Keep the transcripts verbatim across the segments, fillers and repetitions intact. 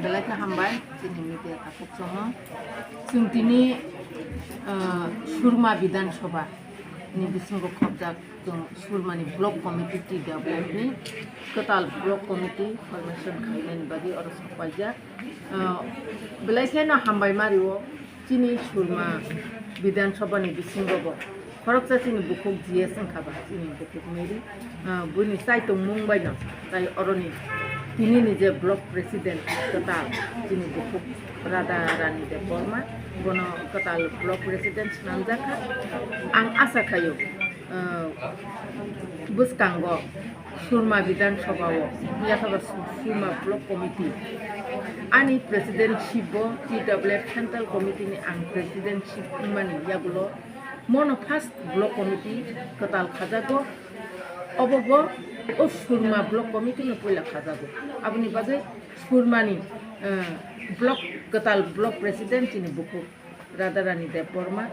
Belai khe hambai chini media takhuk chongno. Chwng tini, ah, Surma Bidhan Sabha ni bisingo khobjak chwng Surmani Block Committee T W F ni kwtal Block Committee formation khainani bagwi oro sok paijak. Ah, belai kheno hambai mario. Chini Surma Bidhan Sabha ni bisingo bo khoroksa chini bukhuk G S wngkha ba, chini bukhuk Mary, ah, buini chaitung mung bai no tai oroni tini ni je block president kwtal chini bukhuk Radha Rani Debbarma, bono kwtal block president swnamjak kha. Ang asa khaio, ah, bwskango Surma Bidhan Sabha o, yakha ba Surma Block Committee. Ani presidentship bo T W F Central Committee ni ang presidentship wngmani yagulo mono first Block Committee kwtal khajago. Obo bo o Surma Block Committee no puila khajago. Aboni bagwi Surma ni, eh, block, kwtal block president chini bukhuk Radharani Debbarma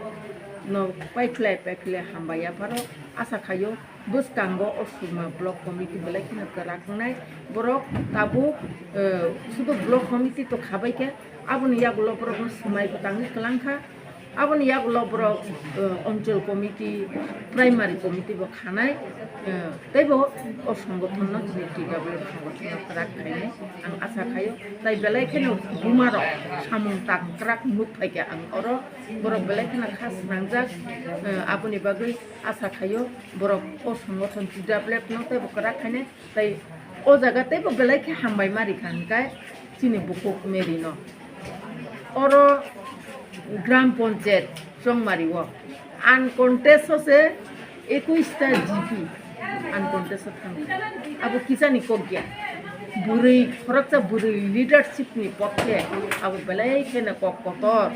no paikhlai paikhlai hambai yapharo. Asa khaio bwskango o Surma Block Committee belai kheno kwrak wngnai. Borok tabuk, eh, sudu Block Committee to khabai khe, aboni yagulo borokno swmai bwtangwi kwlangkha. Aboni yagulo borok, eh, Anchal Committee, Primary Committee bo khanai. Eh, teibo o songothono chini T W F songothono kwrak khainai ang asa khaio. Tai belai kheno bumarok samung tang kwrak nuk phaikha ang oro. Borok belai kheno kha swnangjak, eh, aboni bagwi asa khaio borok o songothon T W F no teibo kwrak khainai. Tai o jaga teibo belai khe hambai ma rikha hwnkhe chini bukhuk Mary no. Oro Gram Panchayat Chongmari o uncontest o se ekush ta G P uncontest o thangwi. Abo kisani kok ya. Bwrwi, khoroksa bwrwi leadership ni pokhe abo belai kheno kok kotor,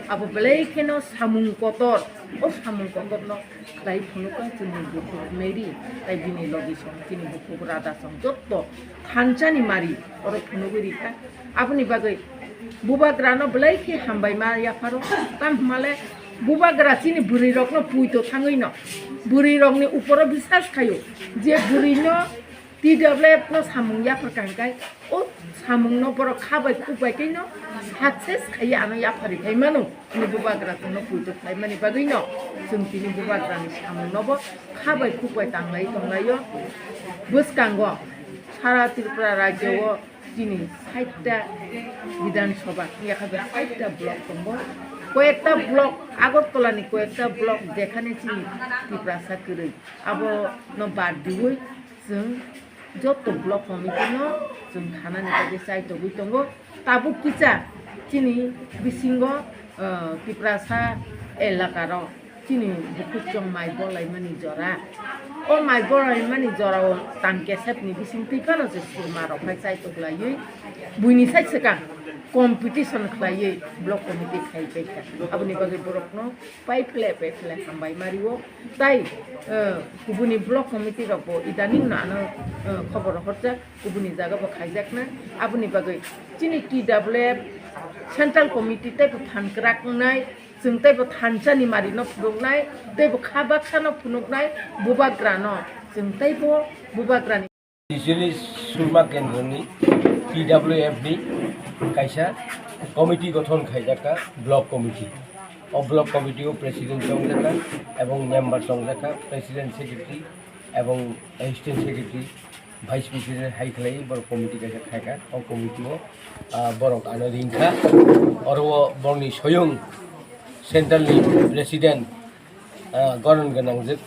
abo belai kheno samung kotor. O samung kotor no khlai phunukha chini bukhuk Mary, tai bini logi song, chini bukhuk Radha song, jotto thansa ni mari oro phunugwi rikha. Aboni bagwi bubagra no belai khe hambai ma yapharo. Tam hwnmale bubagra chini bwrwi rok no puito thangwi no, bwrwi rok ni uporo bisas khaio je bwrwi no T W F no samung yaphar kha hwnkhe, o samung no borok kha bai khuk bai khe no success khaiya ano yaphari khai mano. Ani bubagra chwng no puito khlai mani bagwi no chwng tini bubagra ni samung no bo kha bai khuk bai tanglai tonglaio. Bwskango sara Tripura rajyo o chini sait ta Bidhan Sabha, yakha bai sait ta block tongo. Koyekta block, Agartala ni koyekta block jekhane chini Tiprasa kwrwi, abo no bad diwi chwng joto block committee no chwng khanani bagwi chai togwi tongo. Tabuk kisa chini bisingo, ah, Tiprasa elaka rok chini bukhuk chwng mai bolaimani jora. O mai bolaimani jora o tang kesep ni bising twi phano se Surma rok phai chai toglaiwi buini sai swkang competition khlaiwi block committee khai paikha. Aboni bagwi borok no pai phle pai phle hambai mario. Tai, eh, kubuni block committee rok bo idaning no ano, eh, khobor horjak, kubuni jaga bo khaijakna. Aboni bagwi chini T W F Central Committee tei bo phan kwrak wngnai, chwng tei bo thansa ni mari no phunuknai, tei bo kha baksa no phunuknai, bubagra no chwng tei bo bubagra ni Chini Surma Kendroni T W F ni kaisa committee gothon khaijak kha, block committee. O block committee o president chongjak kha ebong member chongjak kha, president, secretary ebong assistant secretary, vice president hai khlai borok committee kaisa khai kha. O committee o, ah, borok ano ring kha. Oro o borokni soyung central ni president, ah, goron gwnangjwk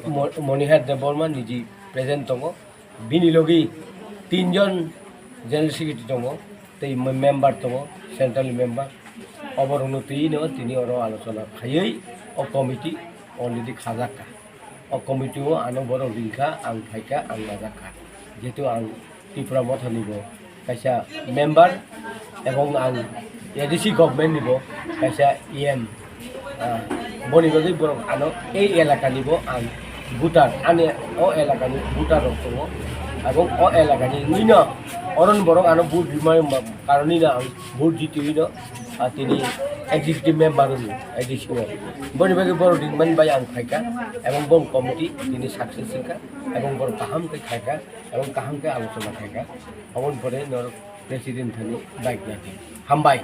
Mo-, Monihar Debbarma niji present tongo. Bini logi tinjon general secretary tongo, tei me-, member tongo, central member. Oborokno twi no tini oro alochona khaiwi o committee already khajak kha. O committee o ano borok ring kha, ang phai kha, ang najak kha. Jehetu ang Tripura Motha ni bo kaisa member, ebong ang A D C government ni bo kaisa E M. Ah, boni bagwi borok ano ei elaka ni bo ang voter, ani o elaka ni voter rok tongo, ebong o elaka ni wngwi no oron borok ano vote rimani karoni no ang vote jitiwi no Ah, tini executive member ni A D C o. Boni bagwi borok ringmani bai ang phaikha, ebong bong committee tini success wngkha, ebong borok kaham khe khaikha, ebong kaham khe alochona khaikha. Aboni pore norok president thani bike nai. Hambai.